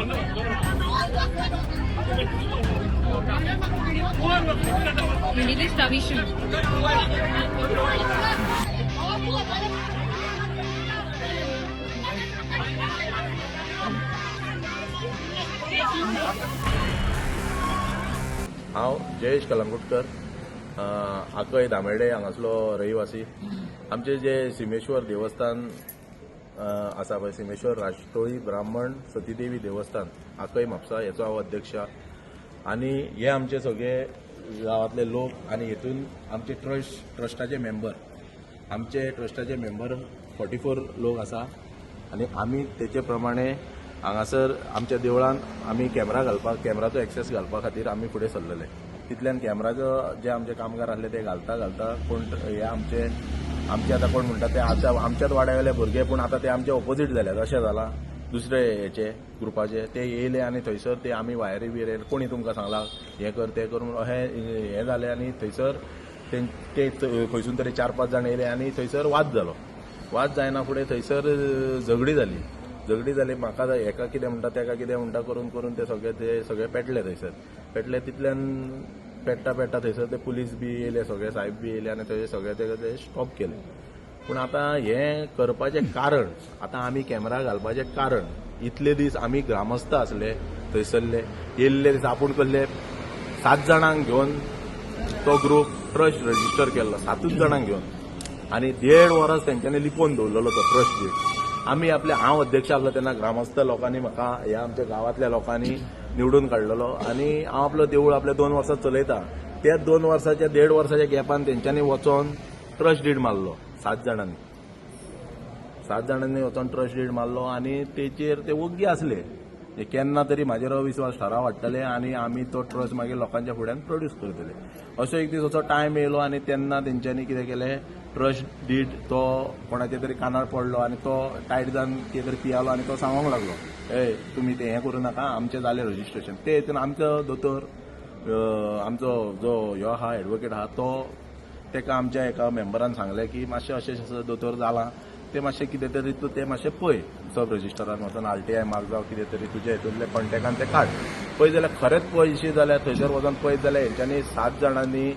Middle East. हांव जयेश कलंगुटकर, आकय दामेडे हांगासलो रहिवासी. आमचे जे सिमेश्वर देवस्थान आसा पळय, सिमेश्वर राजतोळी ब्राह्मण सतीदेवी देवस्थान आकय म्हापसा, हेचो हांव अध्यक्ष. आनी हे आमचे सगळे गांवांतले लोक आनी हेतून आमचे ट्रस्टाचे मेंबर, आमचे ट्रस्टाचे मेंबर 44 लोक आसा. आनी आमी तेचे प्रमाणे हांगासर आमच्या देवळान आमी कॅमेरा घालपाक, कॅमेराचो एक्सेस घालपा खातीर आमी फुडें सरलेले. तितल्यान कॅमेराचो जे आमचे कामगार आसले ते घालता घालता कोण हे आमचे आमचे आतां कोण म्हणटा ते आतां आमच्याच वाड्या वयले भुरगे, पूण आतां ते आमचे ऑपोजीट जाल्यात अशें जालां. दुसरे हेचे ग्रुपाचे ते येयले आनी थंयसर ते आमी वायरी बियर कोणी तुमकां सांगलां हें कर तें कर म्हणून अशें हें जालें. आनी थंयसर ते खंयसून तरी 4-5 जाण येयले आनी थंयसर वाद जालो. वाद जायना फुडें थंयसर झगडी जाली. झगडी जाली, म्हाका हेका कितें म्हणटा तेका कितें म्हणटा करून करून ते सगळे पेटले. थंयसर पेटले, तितल्यान पेट्टा पेट्टा थंयसर ते पुलीस बी येयले, सगळे सायब बी येयले आनी थंय सगळे ते स्टॉप केले. पूण आतां हें करपाचें कारण, आतां आमी कॅमेरा घालपाचें कारण, इतले दीस आमी ग्रामस्थ आसले थंयसरले, येयल्ले दिसा आपूण कसले 7 जाणांक घेवन तो ग्रूप ट्रस्ट रजिस्टर केल्लो, 7 जाणांक घेवन, आनी 1.5 वर्स तेंच्यांनी लिपोवन दवरलेलो तो ट्रस्ट डीड. आमी आपले, हांव अध्यक्ष आसलो तेन्ना ग्रामस्थ लोकांनी म्हाका, ह्या आमच्या गांवांतल्या लोकांनी निवडून काडलेलो आनी हांव आपलो देवूळ आपले 2 वर्सां चलयता. त्या 2 वर्साच्या 1.5 वर्साच्या गॅपान तेंच्यांनी वचोन ट्रस्ट डीड मारलो. 7 जाणांनी, 7 जाणांनी वचोन ट्रस्ट डीड मारलो आनी तेचेर ते वग्गी आसले. केन्ना तरी म्हाजेर अविश्वास ठराव हाडटले आनी आमी तो ट्रस्ट मागीर लोकांच्या फुड्यान प्रोड्यूस करतले असो एक दीस असो टायम येयलो. आनी तेन्ना तेंच्यांनी कितें केलें, ट्रस्ट डीड तो कोणाच्या तरी कानार पडलो आनी तो टायट जावन कितें तरी पियालो आनी तो सांगोंक लागलो, ए तुमी तें हें करूं नाका, आमचें जालें रजिस्ट्रेशन. ते हितून आमचो दोतोर, आमचो जो ह्यो आहा एडवोकेट आहा, तो तेका आमच्या एका मेंबरान सांगलें की मातशें अशें अशें दोतोर जालां तें मातशें कितें तरी तूं तें मातशें पळय, सब रजिस्टरान वचोन RTI माग जावं कितें तरी तुज्या हितूंतले कॉन्टेक्टान तें काड. पळयत जाल्यार खरेंच पळयशी जाल्यार थंयसर वचोन पळयत जाल्यार हेंच्यांनी 7 जाणांनी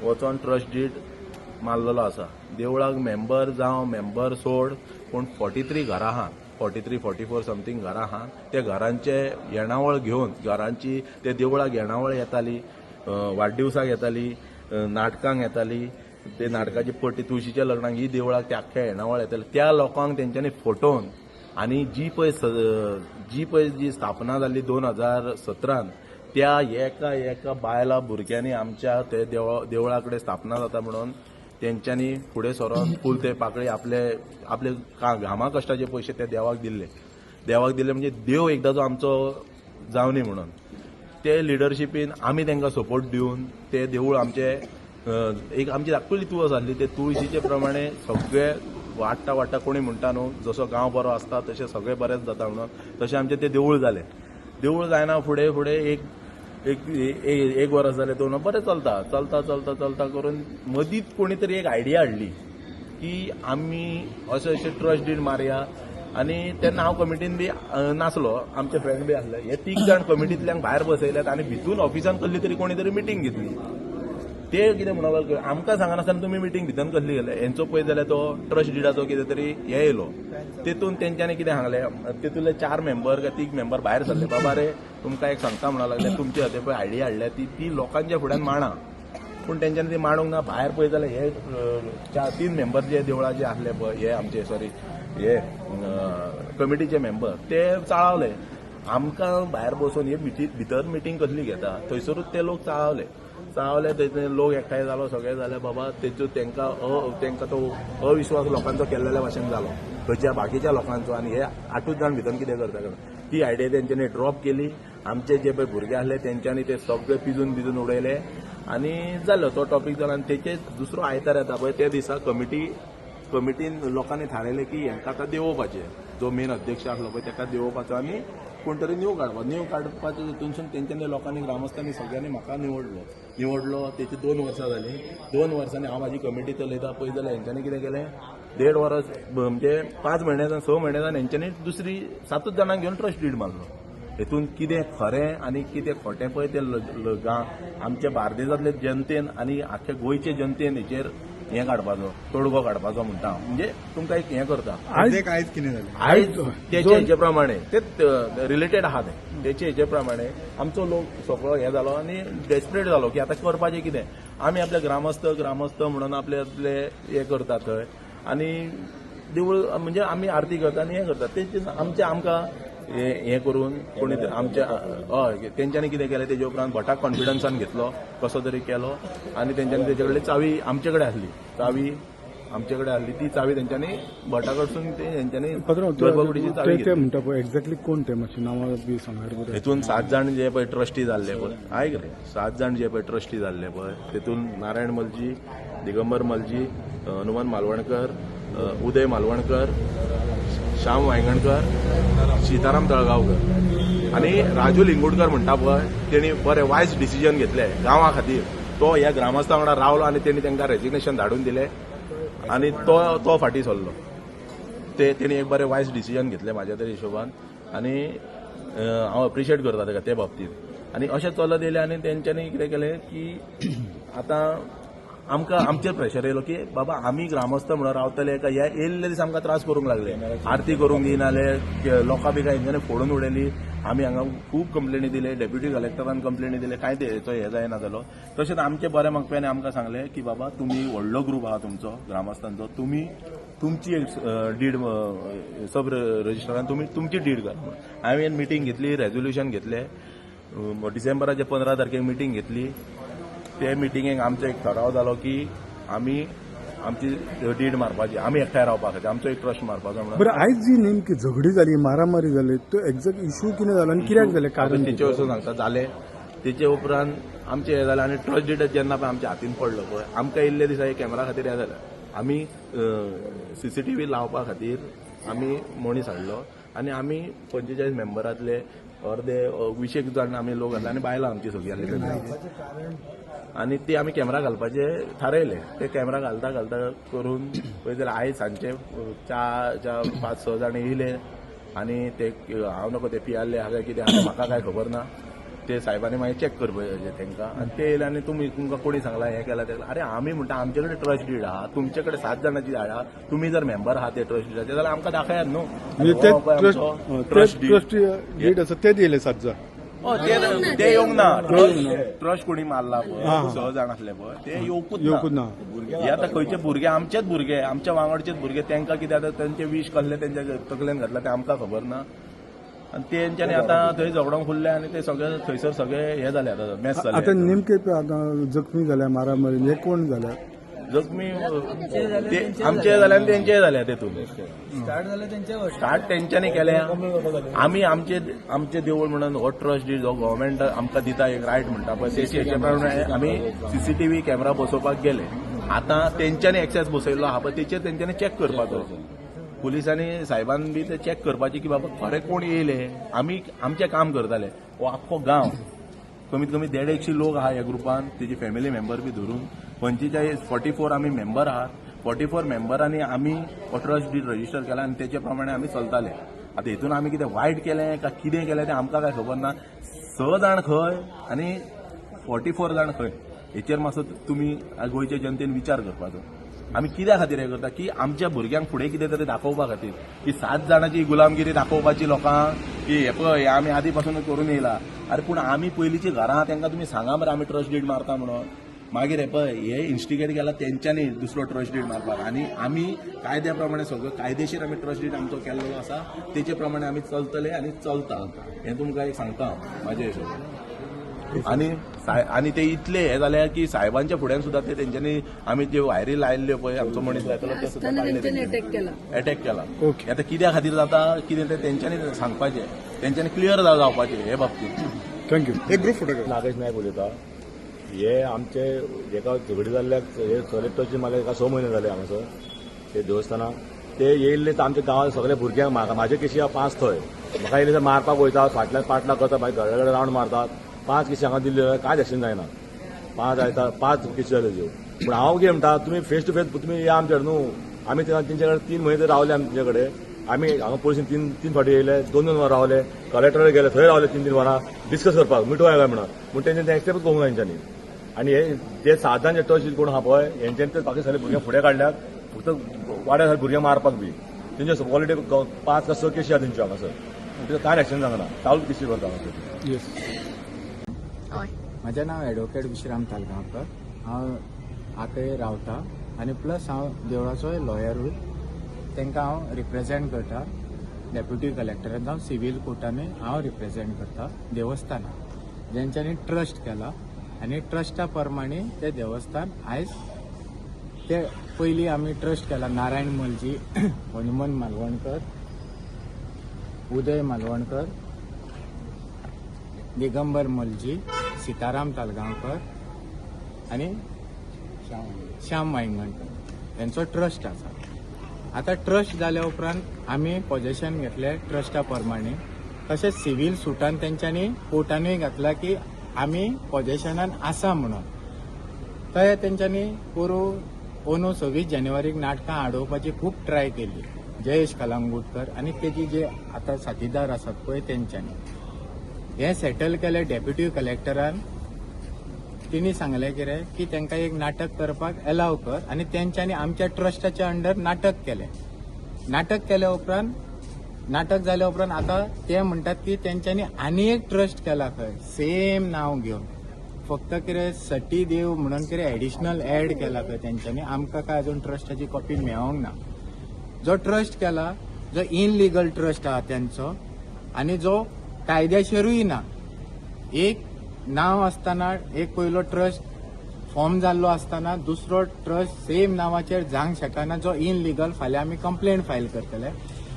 वचोन ट्रस्ट डीड मारलेलो आसा. देवळाक मेंबर जावं मेंबर सोड, पूण 43 घरां आहा, 43 44 समथींग घरां आहा. त्या घरांचे येणावळ घेवन घरांची ते देवळाक येणावळ येताली, वाडदिवसाक येताली, नाटकांक येताली, ते नाटकाची पटी तुळशीच्या लग्नाक ही देवळाक ते आख्ख्या येणावळ येताली. त्या लोकांक तेंच्यांनी फटोवन आनी जी पळय जी स्थापना जाल्ली 2017 त्या एका एका बायला भुरग्यांनी आमच्या ते देवळा कडेन स्थापना जाता म्हणून तेंच्यांनी फुडें सरोन फूल ते पाकळी आपले आपले घामा कश्टाचे पयशे ते देवाक दिल्ले. देवाक दिल्ले म्हणजे देव एकदांचो आमचो जावनी म्हणून ते लिडरशिपीन आमी तांकां सपोर्ट दिवन ते देवूळ आमचे एक आमची धाकटुली तुळस आसली, ते तुळशीचे प्रमाणे सगळे वाडटा वाडटा. कोणी म्हणटा न्हू, जसो गांव बरो आसता तशें सगळें बरेंच जाता म्हणून, तशें आमचें तें देवूळ जालें. देवूळ जायना फुडें फुडें एक एक एक एक वरस जालें, 2 बरें चलता चलता चलता चलता करून मदींच कोणी तरी एक आयडिया हाडली की आमी अशें अशें ट्रस्ट डीड मारया. आनी तेन्ना हांव कमिटीन बी नासलो, आमचे फ्रेंड बी आसले. हे 3 जाण कमिटींतल्यान भायर बसयल्यात आनी भितून ऑफिसान कसली तरी कोणी तरी मिटींग घेतली. ते कितें म्हणूंक लागले, आमकां सांगनासतना तुमी मिटींग भितर कसली गेले. हेंचो पळयत जाल्यार तो ट्रस्ट डिडाचो कितें तरी हे येयलो. तेतून तेंच्यांनी कितें सांगलें, तेतूंतले 4 मेंबर काय 3 मेंबर भायर सरले. बाबा रे, तुमकां एक सांगता म्हणूंक लागले, तुमचे खातीर पळय आयडिया हाडल्या ती ती लोकांच्या फुड्यान मांडा. पूण तेंच्यांनी ती मांडूंक ना. भायर पळयत जाल्यार हे 4-3 मेंबर जे देवळाचे आसले पळय, हे आमचे सॉरी हे कमिटीचे मेंबर ते चाळवले. आमकां भायर बसून हे भितर मिटींग कसली घेता, थंयसरूच ते लोक चाळवले. चाळवले थंय लोक एकठांय जालो, सगळे जाले. बाबा तेचो तेंकां तो अविश्वास लोकांचो केल्लेल्या भाशेन जालो थंयच्या बाकीच्या लोकांचो. आनी हे 8 जाण भितर कितें करता, ती आयडिया तेंच्यांनी ड्रॉप केली. आमचे जे पळय भुरगे आसले तेंच्यांनी ते सगळे पिजून बिजून उडयले आनी जालो तो टॉपीक जालो. आनी तेचे दुसरो आयतार येता पळय त्या दिसा कमिटीन लोकांनी थारायलें की हेंकां आतां देंवोवपाचें, जो मेन अध्यक्ष आसलो पळय ताका देंवोवपाचो आनी कोण तरी न्यू काडपा. न्यू काडपाचे हितूनसून तेंच्यांनी लोकांनी ग्रामस्थांनी सगळ्यांनी म्हाका निवडलो. निवडलो तेची 2 वर्सां जालीं. 2 वर्सांनी हांव म्हाजी कमिटी चलयता. पळयत जाल्यार हेंच्यांनी कितें केलें, 1.5 वर्स म्हणजे 5 म्हयन्यासान 6 म्हयन्यासान हेंच्यांनी दुसरी 7 जाणांक घेवन ट्रस्ट डीड मारलो. हेतून कितें खरें आनी कितें खोटें पळय तें आमच्या बार्देजांतले जनतेन आनी आख्खे गोंयचे जनतेन हेचेर हें काडपाचो, तोडगो काडपाचो म्हणटा हांव. म्हणजे तुमकां एक हें करता. आयज आयज कितें जालें? आयज तेचे हेचे प्रमाणे ते रिलेटेड आहा, ते तेचे हेचे प्रमाणे आमचो लोक सगळो हें जालो आनी डेस्परेट जालो की आतां करपाचें कितें. आमी आपले ग्रामस्थ ग्रामस्थ म्हणून आपले आपले हें करता थंय आनी देवूळ म्हणजे आमी आरती करता आनी हें करता. तेंचे आमचे आमकां हें करून कोणी आमच्या हय तेंच्यांनी कितें केलें तेजे उपरांत भटाक कॉन्फिडन्सान घेतलो, कसो तरी केलो आनी तेंच्यांनी तेजे कडली चावी आमचे कडेन आसली, चावी आमचे कडेन आसली, ती चावी तेंच्यांनी भटा कडसून ते तेंच्यांनी गर्भकुडीची चावी ते घेतली. म्हणटा पळय एक्झॅक्टली कोण ते मातशें नांवां बी सांगल्यार बरें. हेतून 7 जाण जे पळय ट्रस्टी जाल्ले पळय, आयक रे, 7 जाण जे पळय ट्रस्टी जाल्ले पळय तेतून नारायण मलजी, दिगंबर मलजी, हनुमान मालवणकर, उदय मालवणकर, श्याम वायंगणकर, सीताराम तळगांवकर आनी राजू लिंगुडकर म्हणटा पळय तेणी बरें वायज डिसिजन घेतलें गांवा खातीर. तो ह्या ग्रामस्था वांगडा रावलो आनी तेणी तांकां रेजिग्नेशन धाडून दिलें आनी तो फाटीं सरलो. ते तेणी एक बरें वायज डिसिजन घेतलें म्हाज्या तरी हिशोबान आनी हांव अप्रिशिएट करता ताका ते बाबतींत. आनी अशें चलत येयलें आनी तेंच्यांनी कितें केलें की आतां आमकां आमचेर प्रेशर येयलो की बाबा आमी ग्रामस्थ म्हणून रावतले काय ह्या येयल्ले दीस आमकां त्रास करूंक लागले, आरती करूंक दिनाले, लोकां बिकां हेंच्यांनी फोडून उडयली. आमी हांगा खूब कंप्लेनी दिले, डेप्युटी कलेक्टरान कंप्लेनी दिले, कांय तेचो हें जायना जालो. तशेंच आमचे बरे मागप्यांनी आमकां सांगलें की बाबा तुमी व्हडलो ग्रूप आहा तुमचो ग्रामस्थांचो, तुमी तुमची एक did सब रजिस्टरान तुमी तुमची did करा म्हणून. हांवें मिटींग घेतली, रेजोल्युशन घेतलें, डिसेंबराच्या 15 तारखेक मिटींग घेतली. ते मिटिंगेक आमचो एक ठराव जालो की आमी आमची did मारपाची, आमी एकठांय रावपा खातीर आमचो एक ट्रस्ट मारपाचो म्हणून. बरं, आयज जी नेमकी झगडी जाली, मारामारी जाली, तो एक्झॅक्ट इशू कितें जालो आनी कित्याक जालें कारण? तेचे वचून सांगता जालें. तेचे उपरांत आमचें हें जालें आनी ट्रस्ट did जेन्ना पळय आमच्या हातीन पडलो पळय, आमकां इल्ले दिसा हे कॅमेरा खातीर हें जालें. आमी सीसीटीव्ही लावपा खातीर आमी मनीस हाडलो आनी आमी 45 मेंबरांतले अर्दे 20 जाण आमी लोक आसले आनी बायलां आमची सगळीं आसली आनी ती आमी कॅमेरा घालपाचे थारायले. ते कॅमेरा घालता घालता करून पळय जाल्यार आयज सांजचे 4, 5, 6 जाण येयले आनी ते हांव नको ते पियाल्ले आहा काय कितें आहा म्हाका कांय खबर ना. ते साहेबांनी मागीर चॅक करपाचें तांकां आनी ते येयले आनी तुमी तुमकां कोणी सांगला हें केलां तें केलां. अरे आमी म्हणटा आमचे कडेन ट्रस्ट did आहा, तुमचे कडेन 7 जाणांची आहा, तुमी जर मेंबर आहा ते ट्रस्ट डिडाचे जाल्यार आमकां दाखयात न्हू. ट्रस्ट did आसा ते येयले 7 जाण. ते येवंक ना, ट्रस्ट कोणी मारला पळय 6 जाण आसले पळय ते येवकूच ना. हे आतां खंयचे भुरगे, आमचेच भुरगे, आमच्या वांगडचेच भुरगे, तांकां कितें आतां तांचे विश कसले तेंच्या तकलेन घातला ते आमकां खबर ना. आनी तेंच्यांनी आतां थंय झगडोंक फुल्ले आनी ते सगळे थंयसर सगळे हे जाले आतां मॅस जाले. आतां नेमके आतां जखमी जाल्या मारामारी हे कोण जाल्या? जखमी आमचे जाले आनी तेंचे जाले. तेतून स्टार्ट तेंच्यांनी केले. आमी आमचे देवूळ म्हणून हो ट्रस्ट did जो गव्हर्मेंट आमकां दिता एक रायट म्हणटा पळय तेचे हेचे प्रमाणे आमी सीसीटीव्ही कॅमेरा बसोवपाक गेले. आतां तेंच्यांनी एक्सेस बसयल्लो आहा पळय तेचेर तेंच्यांनी चॅक करपाचो, पुलिसांनी साहेबान बी ते चॅक करपाचे की बाबा खरें कोण येयले. आमी आमचें काम करताले. हो आख्खो गांव कमीत कमी 150 लोक आहा ह्या ग्रुपान, तेजी फॅमिली मेंबर बी धरून 45 44 आमी मेंबर आहात. 44 मेंबरांनी आमी हो ट्रस्ट did register केला आनी तेचे प्रमाणे आमी चलताले. आतां हेतून आमी कितें वायट केलें काय कितें केलें तें आमकां कांय खबर ना. 6 जाण खंय आनी 44 जाण खंय हेचेर मातसो तुमी गोंयचे जनतेन विचार करपाचो. आमी कित्या खातीर हें करता की आमच्या भुरग्यांक फुडें कितें तरी दाखोवपा खातीर की 7 जाणांची गुलामगिरी दाखोवपाची लोकांक की हे पळय हे आमी आदी पासून करून येयला. अरे पूण आमी पयलींची घरां तांकां तुमी सांगा मरे आमी ट्रस्ट did मारता म्हणून. मागीर हे पळय हे इन्स्टिगेट केला तेंच्यांनी दुसरो ट्रस्ट did मारपाक आनी आमी कायद्या प्रमाणे सगळो कायदेशीर आमी ट्रस्ट did आमचो केल्लो आसा तेचे प्रमाणे आमी चलतले आनी चलता हें तुमकां एक सांगता हांव म्हाज्या हिशोबान. आनी आनी ते इतले हे जाले की साहेबांच्या फुड्यान सुद्दां ते तेंच्यांनी आमी जे वायरी लायल्ल्यो पळय आमचो मनीस लायतलो ते सुद्दां अटॅक केला. आतां कित्या खातीर जाता कितें तें तेंच्यांनी सांगपाचें, तेंच्यांनी क्लियर जावपाचें हे बाबतींत. Thank you. एक ग्रुप फोटो. नागेश नायक उलयता. हे आमचे एका झगडी जाल्ल्याक हे सगळे टच मारले एका 6 म्हयने जाले हांगासर ते देवस्थानाक ते येयल्ले आमच्या गांवांत सगळे भुरग्यांक म्हाका म्हाजे केशी हांव 5 थंय म्हाका येयले मारपाक वयता, फाटल्यान पाटलां करता, मागीर घरा कडेन रावंड मारतात. 5 केशी हांगा दिल्ल्यो कांयच एक्शन जायना. 5 आयता 5 केशी जाल्यो ज्यो. पूण हांव कितें म्हणटा, तुमी फेस टू फेस तुमी या आमचे न्हू. आमी तेंचे कडेन 3 म्हयने रावले आमी तेंचे कडेन. आमी हांगा पुलिसेन तीन तीन फावटी येयले, दोन दोन वरां रावले, कलेक्टराक गेले, थंय रावले तीन तीन वरां डिस्कस करपाक मिटोवया काय म्हणून. पूण तेंच्यानी ते एक्सेप्ट करूंक ना हेंच्यांनी. आनी हे जे सात जाण जे ट्रस्ट कोण आहा पळय हेंच्यांनी ते बाकी सगळे भुरग्यांक फुडें काडल्यात, फक्त वाड्यार सगळे भुरग्यांक मारपाक बी. तेंचे ऑलरेडी 5 का 6 केशी आहा तेंच्यो हांगासर, पूण कांय एक्शन जावना, चालू केशी करता हांगासर. येस. हय. म्हजें नांव एडवोकेट विश्राम तालगांवकर. हांव आकय रावता आनी प्लस हांव देवळाचोय लॉयरूय. तांकां हांव रिप्रेजेंट करता डेप्युटी कलेक्टरान जावं सिवील कोर्टानूय हांव रिप्रेजेंट करता देवस्थानाक जेंच्यांनी ट्रस्ट केला आनी ट्रस्टा प्रमाणे ते देवस्थान आयज ते पयलीं आमी ट्रस्ट केला नारायण मलजी, हनुमन मालवणकर, उदय मालवणकर, दिगंबर मलजी, सीताराम तालगांवकर आनी श्याम वायंगणकर हेंचो ट्रस्ट आसा. आतां ट्रस्ट जाल्या उपरांत आमी पोजेशन घेतलें ट्रस्टा प्रमाणे. तशेंच सिवील सुटान तेंच्यांनी कोर्टानूय घातला की आमी पोजेशनान आसा म्हणून. ते तेंच्यांनी पोरूं अंदू 26 जानेवारीक नाटकां आडोवपाची खूब ट्राय केली जयेश कलांगूटकर आनी तेजी जे आतां साथीदार आसात पळय तेंच्यांनी. हें सेटल केलें डेप्युटी कलेक्टरान. तिणी सांगलें कितें की तांकां एक नाटक करपाक एलाव कर आनी तेंच्यांनी आमच्या ट्रस्टाच्या अंडर नाटक केलें. नाटक केल्या उपरांत, नाटक जाल्या उपरांत आतां ते म्हणटात की तेंच्यांनी आनी एक ट्रस्ट केला खंय सेम नांव घेवन, फक्त कितें सटी देव म्हणून कितें एडिशनल एड केला खंय तेंच्यांनी. आमकां काय अजून ट्रस्टाची कॉपी मेळोंक ना. जो ट्रस्ट केला जो इनलिगल ट्रस्ट आहा तेंचो आनी जो कायद्याशीरूय ना. एक नांव आसतना एक पयलो ट्रस्ट फॉर्म जाल्लो आसतना दुसरो ट्रस्ट सेम नांवाचेर जावंक शकना, जो इनलिगल. फाल्यां आमी कंप्लेन फायल करतले.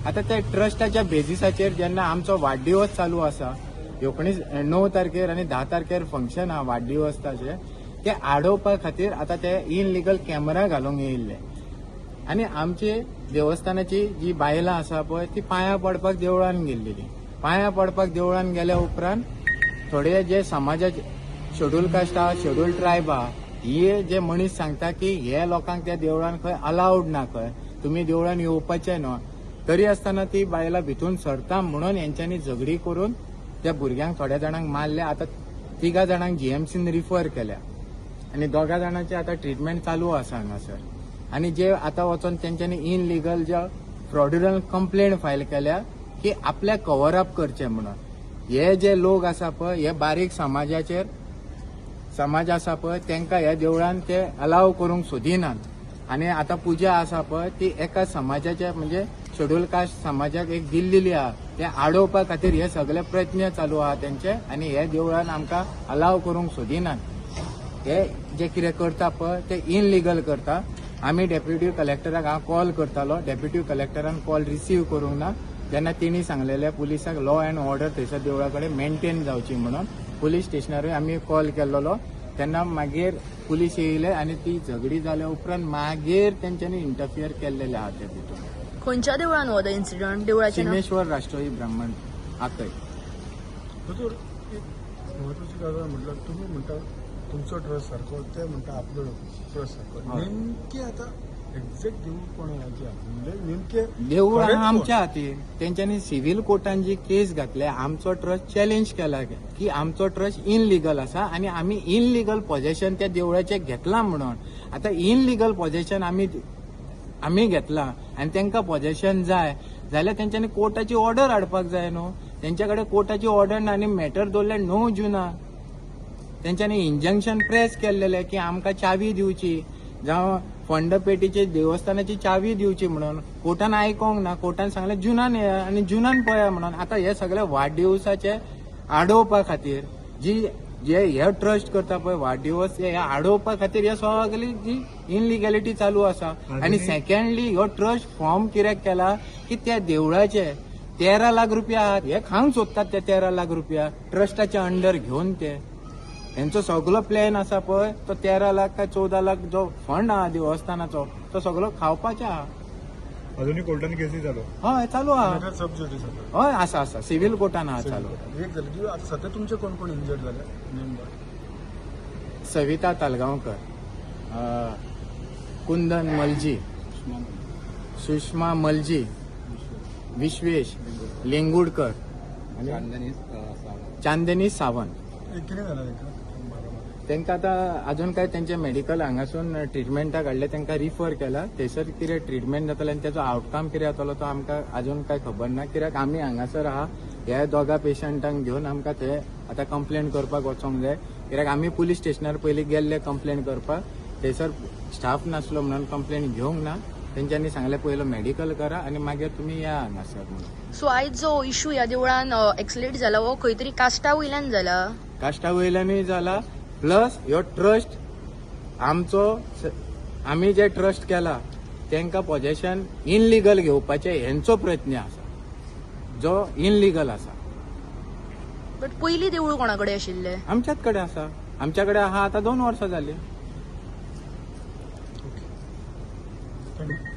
आतां त्या ट्रस्टाच्या बेजिसाचेर जेन्ना आमचो वाडदिवस चालू आसा 19 9 तारखेर आनी 10 तारखेर फंक्शन आहा वाडदिवसाचें, ते आडोवपा खातीर आतां ते इनलिगल कॅमेरा घालूंक येयल्ले. आनी आमचे देवस्थानाची जी बायलां आसा पळय ती पांयां पडपाक देवळान गेल्लेली. पांयां पडपाक देवळान गेल्या उपरांत थोडे जे समाजाचे शेड्यूल कास्ट आहा, शेड्यूल ट्रायब आहा, हे जे मनीस सांगता की हे लोकांक त्या देवळान खंय अलावड ना, खंय तुमी देवळान येवपाचें न्हय. तरी आसतना ती बायलां भितून सरता म्हणून हेंच्यांनी झगडी करून त्या भुरग्यांक थोड्या जाणांक मारले. आतां 3 जाणांक जीएमसीन रिफर केल्या आनी 2 जाणांची आतां ट्रिटमेंट चालू आसा हांगासर. आनी जे आतां वचोन तेंच्यांनी इनलिगल जे फ्रॉड्युलंट कंप्लेन फायल केल्या की आपल्याक कवर अप करचें म्हणून. हे जे लोक आसा पळय हे बारीक समाजाचेर समाज आसा पळय तांकां ह्या देवळान ते अलाव करूंक सोदिनात. आनी आतां पुजा आसा पळय ती एका समाजाच्या म्हणजे शेड्यूल कास्ट समाजाक एक दिल्लेली आहा, ते आडोवपा खातीर हे सगळे प्रयत्न चालू आहा तेंचे. आनी हे देवळान आमकां अलाव करूंक सोदिनात. हे जे कितें करता पळय ते इनलिगल करता. आमी डेप्युटी कलेक्टराक हांव कॉल करतालो, डेप्युटी कलेक्टरान कॉल रिसीव करूंक ना. तेन्ना तेणी सांगलेलें पुलिसाक लॉ एंड ऑर्डर थंयसर देवळा कडेन मेंटेन जावची म्हणून. पुलीस स्टेशनारूय आमी कॉल केल्लो, तेन्ना मागीर पुलीस येयले आनी ती झगडी जाल्या उपरांत मागीर तेंच्यांनी इंटरफियर केल्लेले आहा ते भितर. खंयच्या देवळान हो इन्सिडंट? देवळाचें नांव? सिमेश्वर राष्ट्रोळी ब्राह्मण आकय. दोतोर, एक महत्वाची गजाल म्हटल्यार तुमी म्हणटा तुमचो ट्रस्ट सारको, ते म्हणटा आपलो ट्रस्ट सारको. हय. नेमके आतां एक्झॅक्ट देवूळ कोणाचें आहा? म्हणजे नेमके देवूळ खरेंच आहा कोण? आमच्या हातीन. तेंच्यांनी सिव्हील कोर्टान जी केस घातल्या आमचो ट्रस्ट चॅलेंज केला की आमचो ट्रस्ट इनलिगल आसा आनी आमी इनलिगल पोजेशन त्या देवळाचें घेतलां म्हणून. आतां इनलिगल पोजेशन आमी घेतलां आनी तांकां पोजेशन जाय जाल्यार तेंच्यांनी कोर्टाची ऑर्डर हाडपाक जाय न्हू. तेंच्या कडेन कोर्टाची ऑर्डर ना आनी मॅटर दवरलें 9 जुनाक. तेंच्यांनी इंजंक्शन प्रेस केल्लेलें की आमकां चावी दिवची जावं फंड पेटीची देवस्थानाची चावी दिवची म्हणून. कोर्टान आयकोंक ना. कोर्टान सांगलें जुनान येया आनी जुनान पळया म्हणून. आतां हे सगळे वाडदिवसाचे आडोवपा खातीर जी जे हे ट्रस्ट करता पळय वाडदिवस हे आडोवपा खातीर हे सगळी जी इनलिगॅलिटी चालू आसा. आनी सेकंडली हो ट्रस्ट फॉर्म कित्याक केला की त्या देवळाचे 13 लाख रुपया आहात, हे खावंक सोदतात ते 13 लाख रुपया ट्रस्टाच्या अंडर घेवन. ते हेंचो सगलो प्लॅन आसा पळय तो 13 लाख काय 14 लाख जो फंड आहा देवस्थानाचो तो सगलो खावपाचो आहा. अजूनही कोर्टान केसी चालू? हय चालू आहा. सब ज्युडिस आसा? हय आसा आसा, सिव्हील कोर्टान आहा चालू. एक जालें की आतां सद्या तुमचे कोण कोण इंजर्ड जाले नेमके? सविता तालगांवकर, कुंदन मलजी, सुषमा मलजी, विश्वेश लेंगुडकर आनी चांदनी सावंत. कितें जालां तांकां मारामारी? तांकां आतां अजून काय तेंचे मेडिकल हांगासून ट्रिटमेंटाक हाडले, तांकां रिफर केला. थंयसर कितें ट्रिटमेंट जातलें आनी तेजो आवटकम कितें जातलो तो आमकां अजून काय खबर ना, कित्याक आमी हांगासर आहा ह्या दोगा पेशंटांक घेवन आमकां थंय आतां कंप्लेन करपाक वचोंक जाय, कित्याक आमी पुलीस स्टेशनार पयलीं गेल्ले कंप्लेन करपाक, थंयसर स्टाफ नासलो म्हणून कंप्लेन घेवंक ना. तेंच्यांनी सांगलें पयलो मेडिकल करा आनी मागीर तुमी या हांगासर म्हणून. सो आयज जो इशू ह्या देवळान एक्सलेट जाला हो खंय तरी कास्टा वयल्यान जाला. काश्टा वयल्यानूय जाला, प्लस ह्यो ट्रस्ट आमचो, आमी जे ट्रस्ट केला तांकां पोजेशन इनलिगल घेवपाचे हेंचो प्रयत्न आसा, जो इनलिगल आसा. बट पयलीं देवूळ कोणा कडेन आशिल्लें? आमच्याच कडेन आसा, आमच्या कडेन आहा आतां 2 वर्सां जालीं. Thank you.